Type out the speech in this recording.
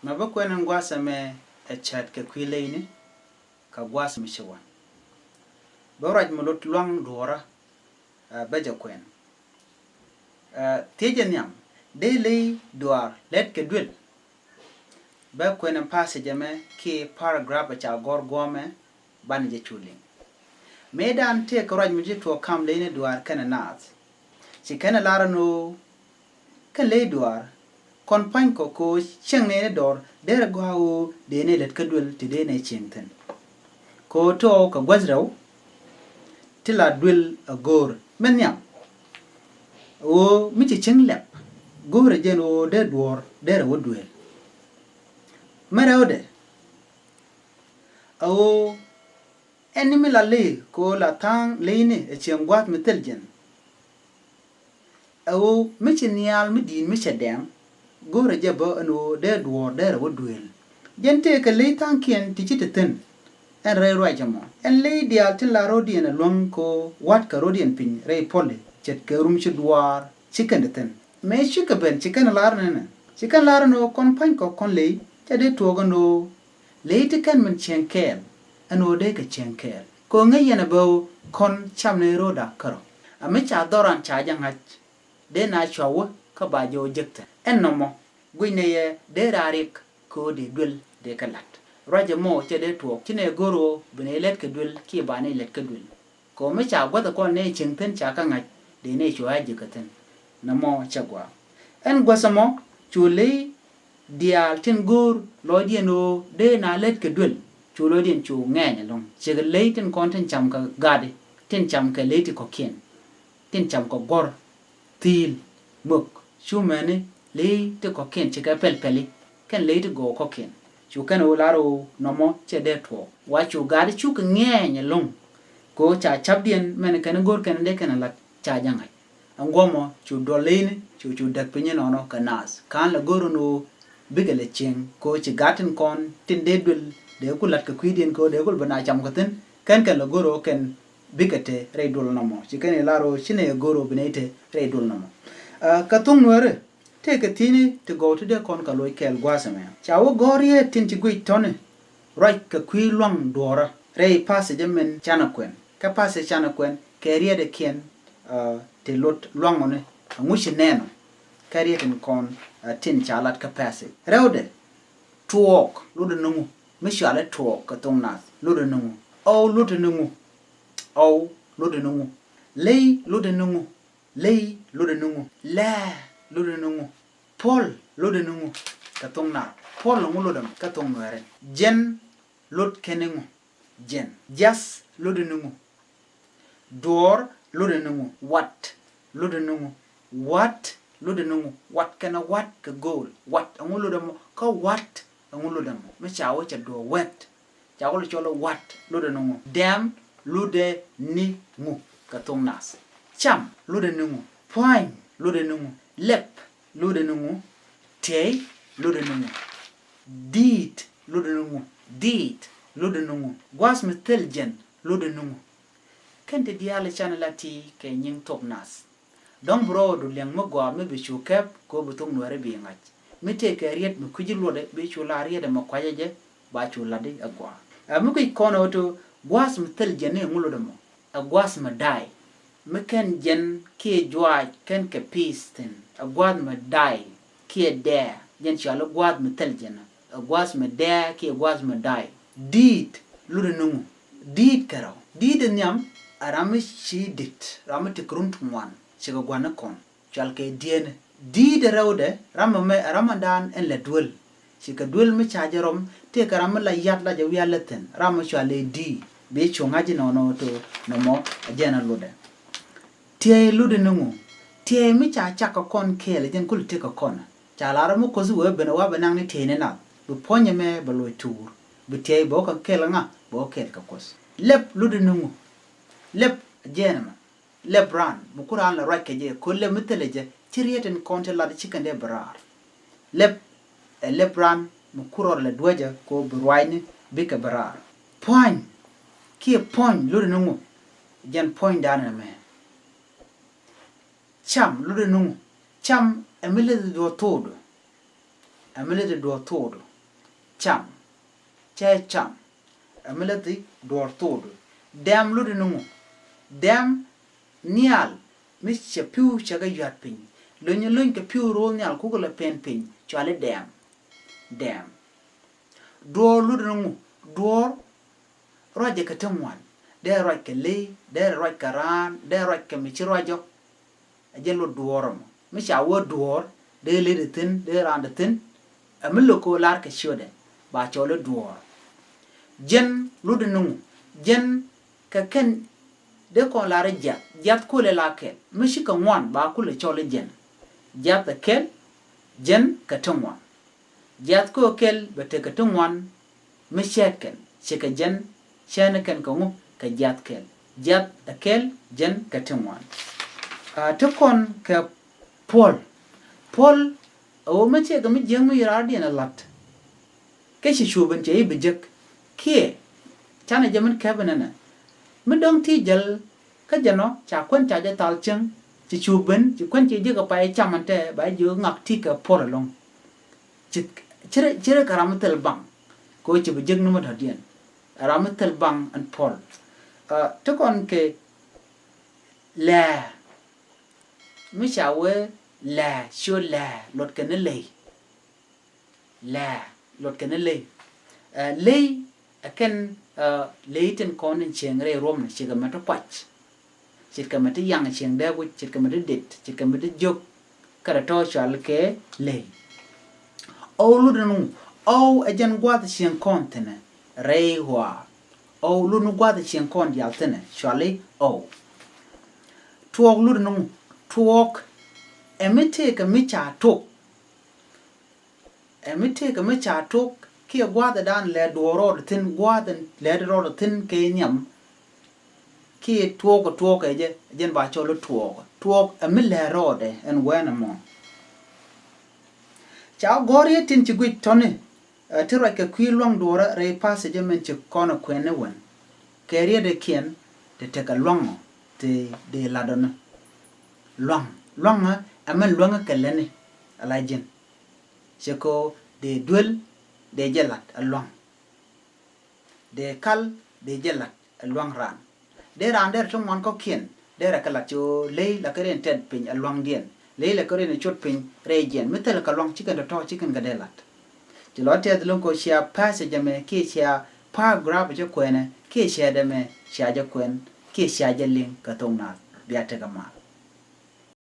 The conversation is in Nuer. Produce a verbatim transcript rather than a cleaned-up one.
Mɛ bä kuɛn in gua̱a̱th ɛmɛ ɛ cäät kɛ kui̱ leyni kɛ gua̱a̱th mi ci wa̱n. Bä ruac mi lot lua̱ŋ duɔ̱ɔ̱rä, ɛ, bä jɛ kuɛn. Ɛ, thiecɛ nhiam, dee ley duaar lät kɛ duël? Bä kuɛn in passage ɛmɛ kiɛ paragraph ɛ ca gɔ̱r guɔ̱ɔ̱mɛ, banɛ jɛ cu liŋ. Mëëdan tëëkɛ ruac mi ci tuɔɔk kam leyni duaar kɛnɛ naath. Ci kɛn ɛ lar ɛn ɣöö kɛn ley duaar kɔn pa̱ny kɔ kɛ ɣöö cieŋ nɛɛni dɔɔr derɛ gɔaa ɣöö dee nɛy lät kä duël ti dee nɛy cieŋ thi̱n. Kɛ ɣöö tɔ̱ kɛ guäth rɛw ti la duël a go̱o̱r min nhiam. Ɣöö mi ci cieŋ lɛp go̱o̱rɛ jɛn ɣöö dee duɔ̱ɔ̱r derɛ wä duëël. Min rɛwdɛ a ɣöö ɛn ni mi la ley kɛ ɣöö la tha̱a̱ŋ leyni ɛ cieŋ gua̱a̱th mi thil jɛn. Ɛ ɣöö mi ci nhial mi di̱i̱t mi cɛ dɛŋ go̱o̱rɛ jɛ bä ɛn ɣöö dee duɔ̱ɔ̱r derɛ wä duëël. Jɛn tëëkɛ ley tha̱a̱ŋkiɛn ti ci ti thi̱n. Ɛn rɛy ruac ɛmɔ ɛn ley diaal tin la ro̱diɛn ɛ luäŋ kɛ ɣöö wa̱tkɛ ro̱diɛn piny rɛy puɔ̱li ce̱tkɛ rum ci duaar ci kɛn ti thi̱n. Mëë cikɛ ben ci kɛn lar nɛnɛ, ci kɛn lar ɛn ɣöö kɔn pa̱ny kɔ kɔn ley cɛ dee tuɔɔk ɛn ɣöö ley ti kɛn min cieŋ kɛɛl ɛn ɣöö dee kɛ cieŋ kɛɛl. Kɛ ɣöö ŋäc yɛn ɛ bä ɣöö kɔn cam ni ro̱da kärɔ. A mi ca dhɔran ca jɛ ŋa̱c dee na cua wä kä ba jɛ wä jek thi̱n. Ɛn nɔmɔ guicnɛ yɛ dee raa riɛk kɛ ɣöö dee duël dee kɛ la̱t. Ruac ɛmɔ cɛ dee tuɔɔk ci nɛ go̱r ɣöö bi nɛ lät kɛ duël kiɛ ba nɛ lät kɛ duël. Kɛ ɣöö mi ca guäth ɛ kɔn nɛ cieŋ thi̱n ca kä ŋa̱c dee nɛ cua jek kɛ thi̱n. Nɔmɔ cɛ gɔaa. Ɛn guäth ɛmɔ cu ley diaal tin go̱o̱r lɔcdiɛn ɣöö dee na lät kɛ duël cu lɔcdiɛn cu ŋɛɛny ɛlɔ̱ŋ. Ciekɛ ley tin kɔn tin cam kɛ gatdi, tin cam kɛ ley ti kɔ̱kiɛn, tin cam kɛ guɔ̱r, thi̱i̱l, mök, cu mɛni ley ti kɔ̱kiɛn cikɛ pɛl pɛli kɛn ley ti gɔw kɔ̱kiɛn. Cu kɛn ɣöö lar ɣöö nɔmɔ cɛ dee tuɔɔk wa cu gatdi cukɛ ŋɛɛny ɛlɔ̱ŋ. Kɛ ɣöö ca capdiɛn mɛn kɛn go̱o̱r kɛn dee kɛn ɛ la̱t ca jɛ ŋa̱c. Ɛn guɔmɔ cu duɔl leyni cu cu däk piny inɔnɔ kɛ naath ka̱n lɛ go̱r ɛn ɣöö bikɛ lɛ cieŋ kɛ ɣöö ci gat tin kɔn tin dee duël dee ku la̱t kɛ kui̱diɛn kɛ ɣöö dee ku lɛ bi na cam kɛ thi̱n. Kɛn kɛn lɛ go̱r ɣöö kɛn bikɛ te rɛy duɔl nɔmɔ ci kɛn ilar ɣöö ci nɛ yɛ go̱r ɣöö bi nɛ te rɛy duɔl nɔmɔ. Aa, kɛ thoŋ nuɛɛri tëëkɛ thi̱ni ti gɔw ti dee kɔn kɛ loc kɛɛl gua̱a̱th ɛmɛ ca wä gɔ̱r yɛ tin ci guic tɔ̱ni. Ruac kɛ kui̱ lua̱ŋ duɔ̱ɔ̱rä rɛy passage min canɛ kuɛn. Kä passage canɛ kuɛn kɛ riɛtdɛ kiɛn, aa, ti lot lua̱ŋɔni. Aŋu ci nɛɛnɔ kä riɛt in kɔn, aa, tin ca lat kä passage. Rɛwdɛ, tuɔɔk lotdɛ ni ŋu? Mi cuali tuɔɔk kɛ thoŋ nath lotdɛ ni ŋu? Ɔw lotdɛ ni ŋu? Ɔw lotdɛ ni ŋu? Ley lotdɛ ni ŋu? Ley lotdɛ ni ŋu? Lɛɛ lotdɛ ni ŋu? Puɔl lotdɛ ni ŋu? Kɛ thoŋ nath puɔl ni ŋu lotdɛ mɔ? Kɛ thoŋ nuɛɛri jɛn lot kɛn ni ŋu? Jɛn. Jiath lotdɛ ni ŋu? Duɔ̱ɔ̱r lotdɛ ni ŋu? Wat lotdɛ ni ŋu? Wat lotdɛ ni ŋu? Wat kɛnɛ wat kɛ go̱o̱l. Wat ɛŋu lotdɛ mɔ? Kä wat ɛŋu lotdɛ mɔ? Mi ca wä cɛ duɔ̱ɔ̱r wɛt ca wä lɛ cɔl i̱ wat lotdɛ ni ŋu? Dɛm lotdɛ ni ŋu? Kɛ thoŋ nath. Cam lotdɛ ni ŋu? Pua̱ny lotdɛ ni ŋu? Lɛp lotdɛ ni ŋu? Tiɛy lotdɛ ni ŋu? Di̱i̱t lotdɛ ni ŋu? Di̱i̱t lotdɛ ni ŋu? Gua̱a̱th mi thil jɛn lotdɛ ni ŋu? Kɛn ti diaal i̱ canɛ la ti kɛ nyiŋ thok nath. Dɔ̱ŋ bi rɔɔdu liɛŋ mi gɔaa mi bi cu kɛp kɛ ɣöö bi thok nuɛɛri bi ŋa̱c. Mi tëëkɛ riet mi kui̱ci luɔtdɛ bi cu la rietdɛ mi kuacä jɛ ba cu latdi ɛ gɔaa. Ɛ mi kui̱c kɔn ɛ ɣöö to gua̱a̱th mi thil jɛn ni ɛŋu lotdɛ mɔ? Ɛ gua̱a̱th mi da̱a̱y. Mi kɛn jɛn kiɛ juaac kɛn kɛ pi̱i̱th thi̱n. Ɛ gua̱a̱th mi da̱a̱y kiɛ dɛɛ jɛn cuali gua̱a̱th mi thil jɛn. Ɛ gua̱a̱th mi dɛɛ kiɛ gua̱a̱th mi da̱a̱y. Di̱i̱t lotdɛ ni ŋu? Di̱i̱t kɛ rɛw. Di̱i̱t ɛ nhiam ɛ ram mi ci di̱t, ram mi ti kɛ run ti ŋuan cikɛ gua̱n ni kɔn. Cual kɛ dieen. Di̱i̱t ɛ rɛwdɛ ram ɛmɛ ɛ ram ɛndan ɛn lɛ duel. Cikɛ duel mi ca jɛ rɔm tëëkɛ ram mi la yat la jɛ wial lɛ thi̱n ram mi cual ɛ di̱i̱t. Bi cu ŋa̱c inɔnɔ to nɔmɔ ɛ jɛn ɛ lotdɛ. Tiɛɛy lotdɛ ni ŋu? Tiɛɛy mi ca cak kɛ kɔn kɛɛl ɛ jɛn kul tëëkɛ kɔn. Ca lar mi kuoth wee ben ɛ wa bɛ naŋ ni tiɛɛy ni nath bi puɔ̱ny ɛmɛ bɛ loc tuur. Bi tiɛɛy bɛ wä kɛ kɛɛl ŋa? Bɛ wä kɛɛl kɛ kuoth. Lɛp lotdɛ ni ŋu? Lɛp ɛ jɛn ɛmɛ. Lɛp raan mi ku raan la ruac kɛ jɛ ko̱ lɛp mi thilɛ jɛ ci riet in kɔn ti lat ci kɛn dee bi raar. Lɛp ɛ lɛp raan mi ku rɔɔd la duäcä ko̱ bi ruacni bikɛ bi raar. Pua̱ny kiɛ puɔ̱ny lotdɛ ni ŋu? Jɛn puɔ̱nydan ɛmɛ. Cam lotdɛ ni ŋu? Cam ɛ mi leth duɔth thokdu. Ɛ mi leth duɔth thokdu. cam. Cɛ cam. Ɛ mi lɛ dhi duɔ̱ɔ̱r thokdu. Dɛm lotdɛ ni ŋu? Dɛm nhial mi cɛ pi̱w cɛ kɛ yua̱t piny. Lony lony kɛ pi̱w ro̱o̱l nhial kukɛ lɛ pen piny, cɔali dɛm. Dɛm. Duɔ̱ɔ̱r lotdɛ ni ŋu? Duɔ̱ɔ̱r ruacɛ kɛ ti ŋuan. Dee ruac kɛ ley, dee ruac kɛ raan, dee ruac kɛ mi ci ruac jɔk. Ɛ jɛn lot duɔ̱ɔ̱r ɛmɔ. Mi ca wä duɔ̱ɔ̱r, dee ley di thi̱n, dee raan di thi̱n. Ɛ mi lo̱k kɛ lar kɛ ciötdɛ, ba cɔl i̱ duɔ̱ɔ̱r. Jɛn lotdɛ ni ŋu? Jɛn kɛ kɛn dee kɔn lar i̱ jiath. Jiath kulɛ la kɛl. Mi ci kɛ ŋuan, ba kulɛ cɔl i̱ jɛn. Jiath ɛ kɛl, jɛn kɛ ti ŋuan. Jiath kɛ ɣöö kɛl bɛ tekɛ ti ŋuan. Mi cɛɛt kɛn, cikɛ jɛn, cɛɛni kɛn kɛ ŋu? Kɛ jiath kɛl. Jiath ɛ kɛl, jɛn kɛ ti ŋuan. Aa, ti kɔn kɛ puɔl. Puɔl, ɛ ɣöö mi tëëkɛ mi jiäk mi raardiɛn ɛ la̱t. Kɛ ci cuɔ̱p ben cɛ i̱ bi jek. Kiɛ canɛ jɛ min kɛp inɛnɛ. Mi dɔ̱ŋ ti jäl kä jɛn ɔ, ca kuän ca jɛ thal cieŋ. Ci cuɔ̱p ben, ci kuän ci jek ɛ pay cam ɛn tɛ, ba jiök ŋak ti kɛ puɔl ɛlɔ̱ŋ. Ci, ci rɛ, ci rɛ kɛ ram mi thil baŋ. Kɛ ɣöö ci bi jek ni mi dɔ̱diɛn. Ram mi thil baŋ ɛn puɔl. Aa, ti kɔn kɛ lɛɛ. Mi ca wee lɛɛ, ciö lɛɛ, luɔt kɛn ni ley. Lɛɛ, luɔt kɛn ni ley. Ɛ, ley, ɛ kɛn, ɛ, ley tin kɔn in cieŋ rɛy ruɔ̱mni, ce̱tkɛ mɛ ti kuac. Ce̱tkɛ mɛ ti yaŋ cieŋ dee guic, ce̱tkɛ mɛ ti det, ce̱tkɛ mɛ ti jiök. Kɛ rɛ tɔ̱ cɔal kɛ ley. Ɔw lotdɛ ni ŋu? Ɔw ɛ jɛn gua̱a̱th cieŋ kɔn thi̱nɛ rɛy ɣɔaa. Ɔw lot ni gua̱a̱th cieŋ kɔn diaal thi̱nɛ, cɔali ɔw. Tuɔɔk lotdɛ ni ŋu? Tuɔɔk ɛ mi tëëkɛ mi ca tok. Ɛ mi tëëkɛ mi ca tok, kiɛ gua̱a̱thdan lɛ duɔɔr rɔɔdɛ thi̱n, gua̱a̱th lɛ rɔɔdɛ thi̱n kɛ nhiam. Kiɛ tuɔɔk, tuɔɔk ɛ jɛ, jɛn ba cɔl i̱ tuɔɔk. Tuɔɔk ɛ mi lɛ rɔɔdɛ ɛn wɛɛn ɛmɔ. Ca gɔ̱r yɛ tin ci guic tɔ̱ni, ɛ, ti ruac kɛ kui̱ lua̱ŋ duɔ̱ɔ̱rä rɛy passage min ci kɔn ɛ kuɛn ni wän. Kɛ rietdɛ kiɛn, ti tekɛ lua̱ŋ ɔ, ti dee latdɔni. Lua̱ŋ, lua̱ŋä ɛ min luäŋä kɛ lätni, ala ji̱n. Cɛ kɛ ɣöö dee duel, dee jɛ lat ɛ lua̱ŋ. Dee kal, dee jɛ lat ɛ lua̱ŋ raan. Dee raan derɛ ti ŋuan kɔ̱kiɛn, derɛ kɛ lat cɛ ɣöö ley la kä riɛn tɛt piny ɛ lua̱ŋdiɛn. Ley la kä riɛn cot piny rɛy jiɛn. Mi thilɛ kɛ lua̱ŋ, ci kɛn tɔ̱tɔ̱, ci kɛn kɛ dee lat. Ci lɔ tɛth lo̱ŋ kɛ ɣöö cia passage ɛmɛ, kiɛ cia paragraph cɛ kuɛnɛ, kiɛ cia dɛmɛ, cia jɛ kuɛn, kiɛ cia jɛ liŋ kɛ thok naath. Bia tekɛ mal.